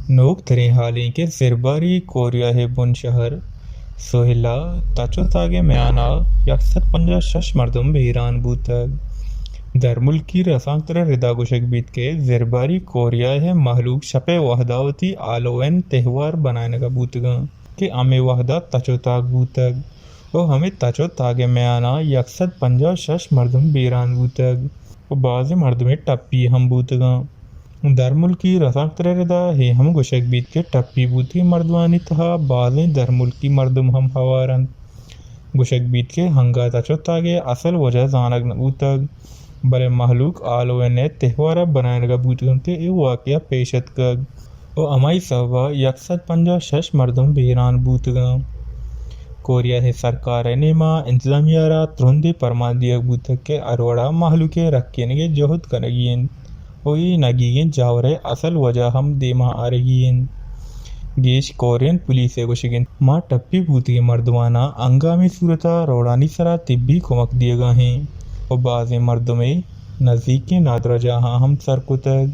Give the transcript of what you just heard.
نوک تریں حال ایں کہ زرباری کوریا ءِ بن شہر سوہیل ءَ تچ ءُ تاگ ءِ میان ءَ یک سد پنجاہ ءُ شش مردم بیران بوتگ۔ درملکی رسانکدر ءِ ردا گوشگ بیت کہ زرباری کوریا ءِ مہلوک شپ ءِ وہد ءَ وتی ہالووین تہوار بنائینگ ءَ بوتگ اَنت کہ ہمے وہد ءَ تچ ءُ تاگ بوتگ ءُ ہمے تچ ءُ تاگ ءِ میان ءَ یک سد پنجاہ ءُ شش مردم بیران بوتگ ءُ بازیں مردمے ٹپی ہم بوتگ اَنت۔ درملکی رسانکدر ءِ ردا اے ہم گوشگ بیت کہ ٹپی بوتگیں مردمانی تہا بازیں درملکی مردم ہم ہوار اَنت۔ گوشگ بیت کہ ہنگا تچ ءُ تاگ ءِ اصل وجہ زانگ نہ بوتگ، بلے مہلوک ہالووین ءِ تہوار ءَ بنائینگ ءَ بوتگ اَنت کہ اے واقعہ پیش اتکگ ءُ ہمائی سبب ءَ یک سد پنجاہ ءُ شش مردم بیران بوتگ اَنت۔ کوریا ءِ سرکار ءِ نیما انتظامیہ ءَ را ترندیں پرمان دیگ بوتگ کہ ہر وڑا مہلوک ءِ رکینگ ءِ جہد کنگی اِنت ءُ اے نگیگیں جاور ءِ اصل وجہ ہم دیما آرگی اِنت۔ گیش کورین پولیس ءِ گوشگ اِنت، ما ٹپی بوتگیں مردماناں ہنگامی صورت ءَ روڈانی سرا طبی کمک دیگ ءَ ایں ءُ بازیں مردمے نزیکیں نادراہجاہاں ہم سر کتگ۔